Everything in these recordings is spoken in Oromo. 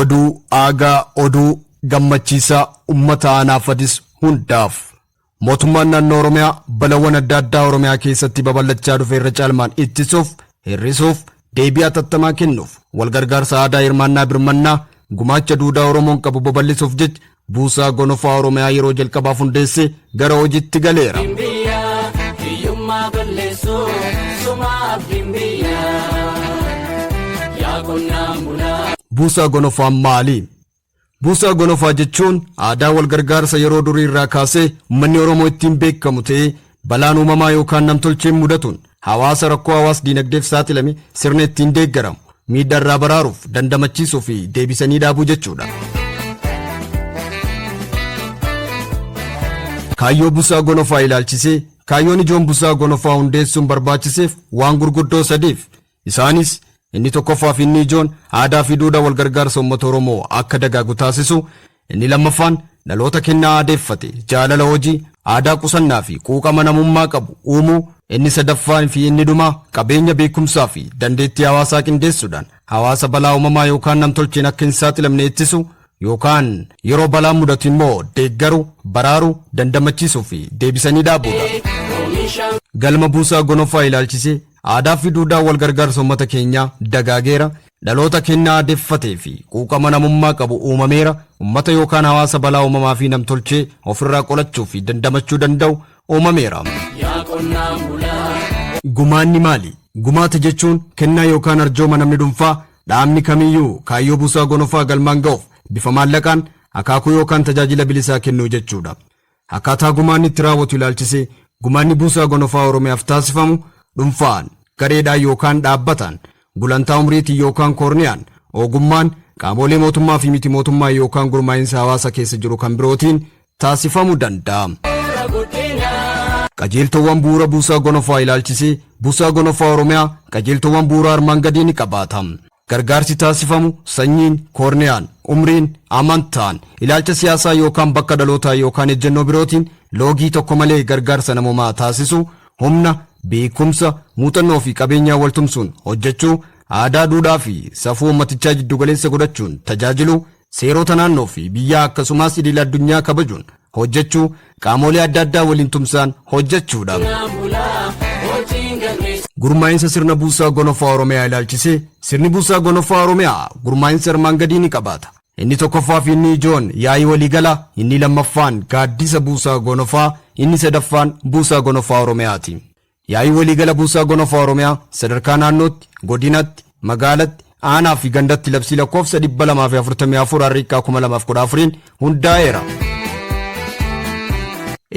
Oduu aagaa oduu gammachiisaa ummata aanaa Fadis hundaaf. Mootummaan naannoo Oromiyaa balawwan adda addaa Oromiyaa keessatti babal'achaa dhufe irra caalmaan ittisuuf, hir'isuuf, deebii hatattamaa kennuuf, walgargaarsa aadaa hirmaannaa birmannaa, gumaacha duudaa Oromoon qabu babal'isuuf jecha Buusaa Gonofaa Oromiyaa yeroo jalqabaaf hundeessee gara hojiitti galeera. Biyya hiyyummaa balleessu suma abdiin biyya yaa qonnaan bulaa. Buusaa Gonofaan maali? Buusaa Gonofaa jechuun aadaa walgargaarsa yeroo durii irraa kaasee uummanni Oromoo ittiin beekamu ta'ee balaan uumamaa yookaan namtolcheen mudatuun hawaasa rakkoo hawaas diinagdeef saaxilame sirna ittiin deeggaramu, miidhaa irraa baraaruuf, dandamachiisuu fi deebisanii dhaabuu jechuudha. Kaayyoo Buusaa Gonofaa ilaalchisee kaayyoon ijoon Buusaa Gonofaa hundeessuun barbaachiseef waan gurguddoo sadiif. Isaanis inni tokkoffaa fi inni ijoon aadaa fi duudhaa walgargaarsa uummata Oromoo akka dagaagu taasisu, inni lammaffaan dhaloota kennaa aadeeffate, jaalala hojii, aadaa qusannaa fi quuqama namummaa qabu uumuu, inni sadaffaan fi inni dhumaa qabeenya beekumsaa fi dandeettii hawaasaa qindeessuudhaan hawaasa balaa uumamaa yookaan namtolcheen akka hin saaxilamne ittisu yookaan yeroo balaan mudatu immoo deeggaru, baraaru, dandamachiisuu fi deebisanii dhaabuudha. Galma Buusaa Gonofaa ilaalchisee aadaa fi duudhaa wal gargaarsa uummata keenyaa dagaageera, dhaloota kennaa aadeeffatee fi quuqama namummaa qabu uumameera, uummata yookaan hawaasa balaa uumamaa fi namtolchee ofirraa qolachuu fi dandamachuu danda'u uumameera. Yaa qonnaan bulaa. Gumaanni maali? Gumaata jechuun kennaa yookaan arjooma namni dhuunfaa dhaabni kamiyyuu kaayyoo Buusaa Gonofaa galmaan ga'uuf bifa maallaqaan akaakuu yookaan tajaajila bilisaa kennuu jechuudha. Akkaataa gumaanni itti raawwatu ilaalchisee gumaanni Buusaa Gonofaa Oromiyaaf taasifamu dhuunfaan, gareedhaan yookaan dhaabbataan, gulantaa umriitiin yookaan koorniyaan, ogummaan, qaamolee mootummaa fi miti mootummaa yookaan gurmaa'insa hawaasa keessa jiru kan birootiin taasifamuu danda'a. Qajeeltowwan bu'uura Buusaa Gonofaa ilaalchisee Buusaa Gonofaa Oromiyaa qajeeltowwan bu'uura armaan gadii ni qabaata. Gargaarsi taasifamu sanyiin, koorniyaan, umriin, amantaan, ilaalcha siyaasaa yookaan bakka dhalootaa yookaan ejjennoo birootiin loogii tokko malee gargaarsa namoomaa taasisu, humna, beekumsa, muuxannoo fi qabeenyaa waltumsuun hojjechuu, aadaa, duudhaa fi safuu uummatichaa jiddugaleessa godhachuun tajaajilu, seerota naannoo fi biyyaa akkasumas idil addunyaa kabajuun hojjechuu, qaamolee adda addaa waliin tumsaan hojjechuudha. Gurmaa'insa sirna Buusaa Gonofaa Oromiyaa ilaalchisee sirni Buusaa Gonofaa Oromiyaa gurmaa'insa armaan gadii ni qabaata. Inni tokkoffaa fi inni ijoon yaa'ii waliigalaa, inni lammaffaan gaaddisa Buusaa Gonofaa, inni sadaffaan Buusaa Gonofaa Oromiyaati. Yaa'ii waliigala Buusaa Gonofaa Oromiyaa sadarkaa naannootti, godinatti, magaalatti, aanaa fi gandatti labsii lakkoofsa 244 Arriiqqaa 2014n hundaa'eera.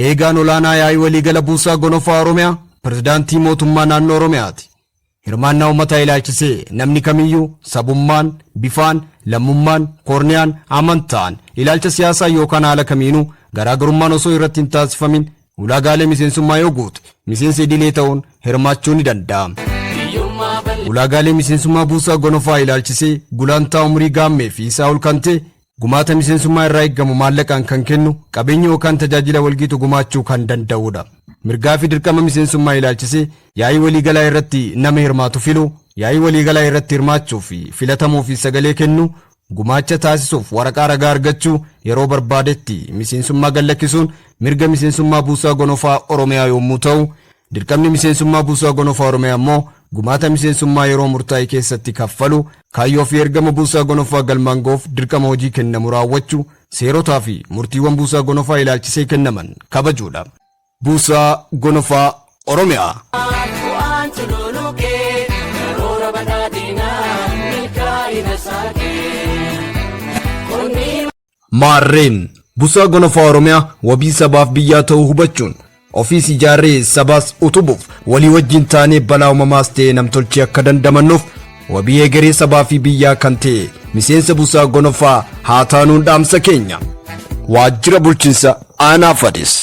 Eegaan olaanaa yaa'ii waliigala Buusaa Gonofaa Oromiyaa Pirezidaantii Mootummaa Naannoo Oromiyaati. Hirmaannaa uummataa ilaalchisee namni kamiyyuu sabummaan, bifaan, lammummaan, koorniyaan, amantaan, ilaalcha siyaasaa yookaan haala kamiinuu garaagarummaan osoo irratti hin taasifamin ulaagaalee miseensummaa yoo guute miseensa idilee ta'uun hirmaachuu ni danda'a. Ulaagaalee miseensummaa Buusaa Gonofaa ilaalchisee gulantaa umrii gaammee fi isaa ol kan ta'e gumaata miseensummaa irraa eeggamu maallaqaan kan kennu qabeenya yookaan tajaajila walgitu gumaachuu kan danda'udha. Mirgaa fi dirqama miseensummaa ilaalchisee yaa'ii waliigalaa irratti nama hirmaatu filuu, yaa'ii waliigalaa irratti hirmaachuu fi filatamuu fi sagalee kennuu, gumaacha taasisuuf waraqaa ragaa argachuu, yeroo barbaadetti miseensummaa gallakkisuun mirga miseensummaa Buusaa Gonofaa Oromiyaa yommuu ta'u, dirqamni miseensummaa Buusaa Gonofaa Oromiyaa immoo gumaata miseensummaa yeroo murtaa'e keessatti kaffalu, kaayyoo fi ergama Buusaa Gonofaa galmaan ga'uuf dirqama hojii kennamu raawwachuu, seerotaa fi murtiiwwan Buusaa Gonofaa ilaalchisee kennaman kabajuudha. Buusaa Gonofaa Oromiyaa. Bu'aan cululuqee karoora badhaadhinaa milkaa'ina saaqee. Qonni Maarreen Buusaa Gonofaa Oromiyaa wabii sabaaf biyyaa ta'uu hubachuun ofiis ijaarree sabaas utubuuf walii wajjin taanee balaa uumamaas ta'e namtolchee akka dandamannuuf wabii egeree sabaa fi biyyaa kan ta'e miseensa Buusaa Gonofaa haa taanuun dhaamsa keenya. Waajjira bulchiinsa aanaa Fadis.